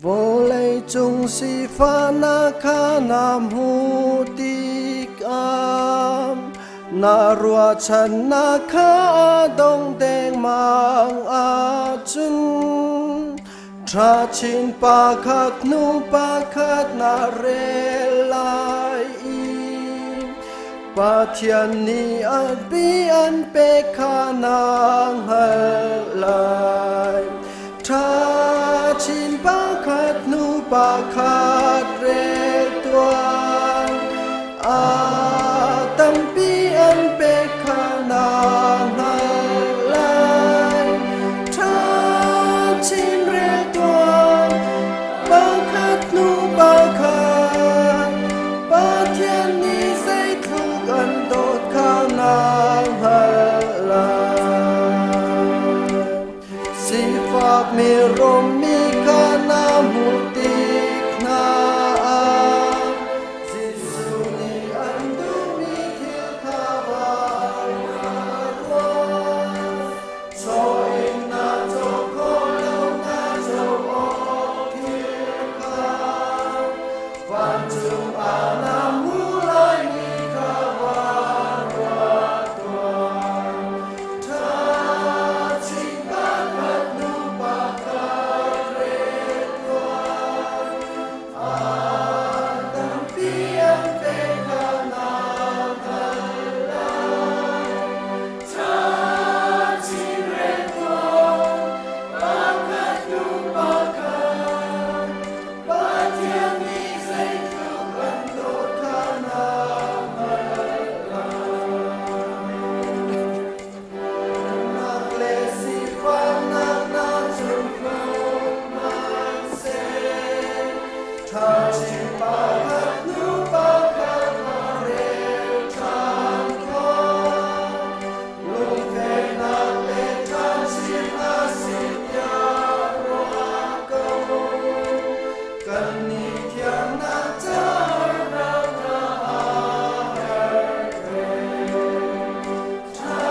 Vawleicung sifahnak kha na hmuh tikah na ruahchannak kha a dong dengmang ahcun ṭha chin pakhat hnu pakhat na rel lai i Pathian nih a bi an pek kha na hngalh lai. Ṭha chin pakhat hnu pakhat rel tuah. A tampi an pek kha na hngalh lai. Ṭha chin rel tuah. Pakhat hnu pakhat Pathian nih zeitluk an dawt kha na hngalh lai. Sifak mirum mi kha na hmuh tik hna ah Jesuh nih an duhmi thil kha van ruat. Chaw in na caw khawh lo na co awk thil kha Vancung ah na hmu laimi kha van ruat tuah. Ṭha chin pakhat hnu pakhat rel tuah. A tampi an pek kha na hngalh lai. Ṭha chin rel tuah. Pakhat hnu pakhat. Pathian nih zeitluk an dawt kha na hngalh lai. Nak le sifahnak na cung tlung hmanhseh, ṭha chin pakhat hnu pakhat a rel ṭhan khawh. Lungfehnak le ṭhanchin a si tiah ruah ko. Kannih thiamnak caarnak kha aa her ve. Ṭha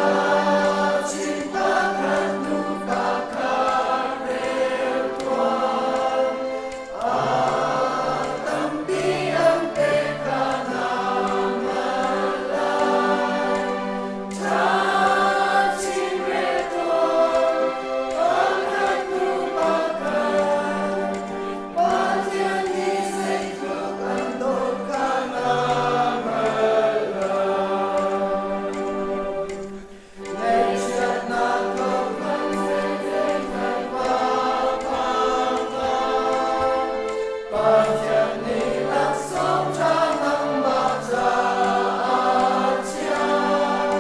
chin pakhat hnu pakhat rel tuah. A tampi an pek kha na hngalh lai. Ṭha chin rel tuah. Pakhat hnu pakhat. Pathian nih zeitluk an dawt kha na hngalh lai. Ngaihchiatnak thawng Pathian nih laksawng ṭha nangmah caah chiah.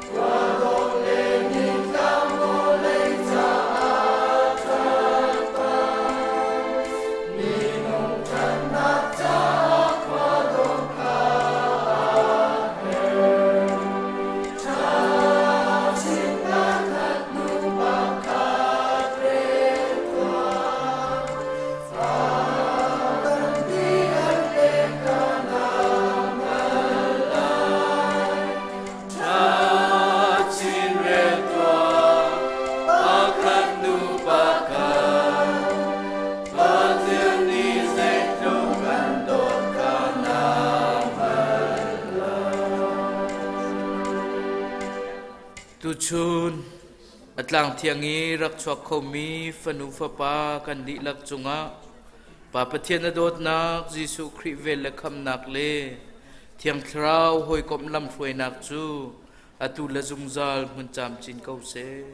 Khua dawh le nitlang vawlei caah ṭhatpa. Minung ṭhatnak caah khua dawh kha aa her. Ṭha chin pakhat hnu pakhat rel tuah. A tampi an pek kha na hngalh lai. Ṭha chin rel tuah, pakhat hnu pakhat. Pathian nih zeitluk an dawt kha na hngalh lai. Tuchun a tlang thiang i rak chuak khomi fanu fapa kan dihlak cungah Pa Pathian a dawtnak, Jesuh Khrih vel le khamnak le Thiang Thlarau hawikomh lamhruainak cu atu le zungzal hmun camcin ko seh.